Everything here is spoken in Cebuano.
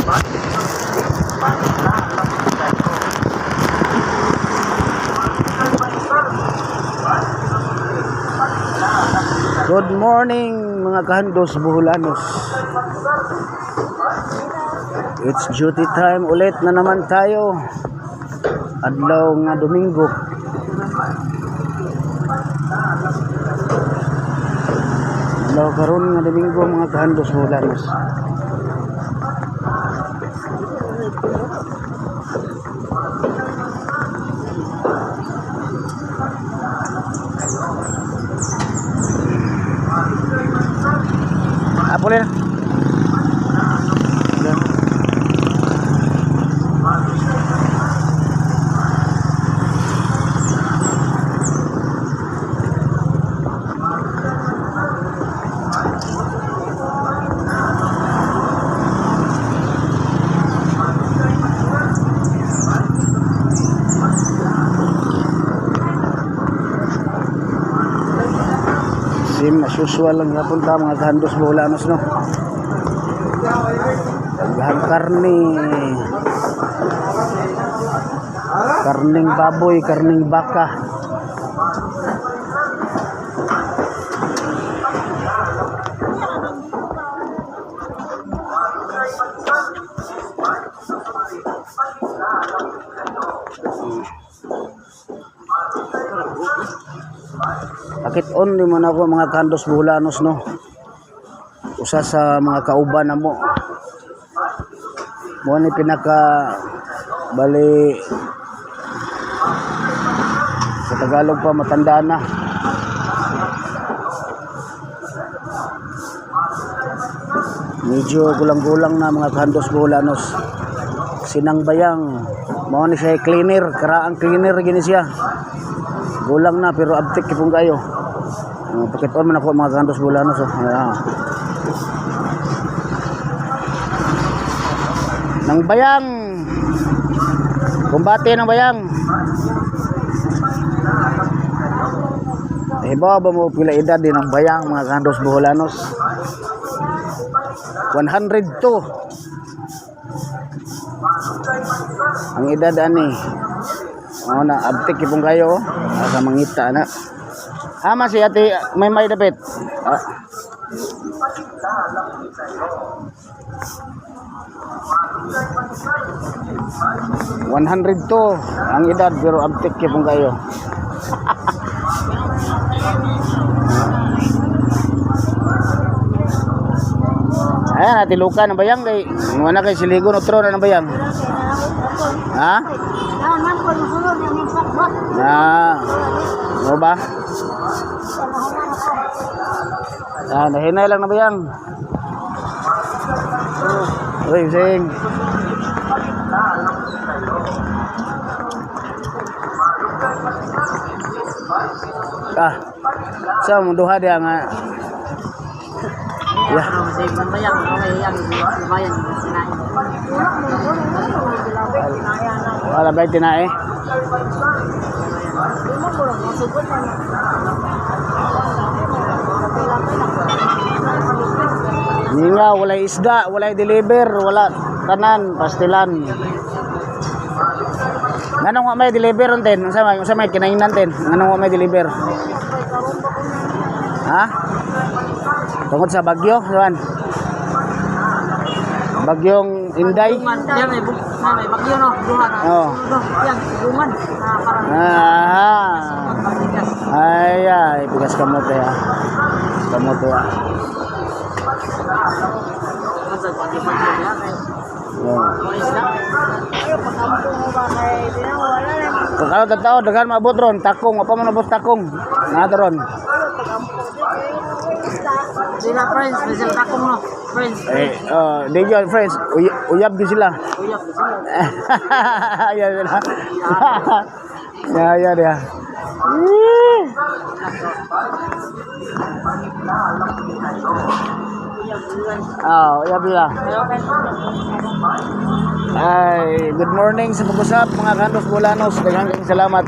Good morning, mga kahandos Boholanos. It's duty time ulit na naman tayo. Adlaw nga Domingo. Adlaw karon nga Domingo, mga kahandos Boholanos. Apo na. Same as usual lang yapon ta, mga kahandos Boholanos, no. Daghang karne. Karning baboy, karning baka. Pakit-on di mo na ako, mga kahandos Boholanos, no. Usa sa mga kauban na mo. Mo ni pinaka bali sa Tagalog pa, matanda na. Medyo gulang-gulang na, mga kahandos Boholanos. Sinang Bayang. Mao ni siya cleaner, karaang cleaner gini siya. Gulang na pero abtik kipong kayo. Pakit-on man ako, mga kahandos Boholanos. Oh. Ayan. Nang Bayang. Kumbate ng Bayang. Eh ba ba mo pila edad din ang Bayang, mga kahandos Boholanos? 102. Ang edad ani. Oh na abtik ipong kayo, oh. Asa mangita na. Ama si Ate may dapit. Ah. 102 ang edad pero abtik kipong kayo. Ayan, Ate Luka ng Bayang kay wala kay siligon otro na ng Bayang. Ha? Na. Ano ba? Ah, nahinay lang na Bayang. Uy, sing. Ah. Sa mo duha diha nga. Yeah. Wala ba tinae? Nga, walay isda, walay deliver, wala tanan, pastilan. Nganong wa may deliver ten? Unsa may kinainan ten? Nganong wa may deliver? Ha? Tungod sa bagyo, Juan. Bagyong Inday. Yan, may bagyo, no? Duha na. Oh. Yan, bungan. Ah, parang Ah. pagbigas. Ay, ay, bigas kamote ah. Kamote ah. Sa bagyo-bagyo yan. Eh. Oh. Mga isda. Kakalo tao, daghan maabot ron, takong, apa man abot takong. Naa ron. Sila friends, may sila takong, no? Friends. Eh, oh, di yun, friends, uyab din sila. Uyap. Sila. Ayan sila. Ya, ya dia. Ih. Oh, uyab sila. Ay, good morning sa pag-usap, mga kantos Bulanos. Daghang salamat.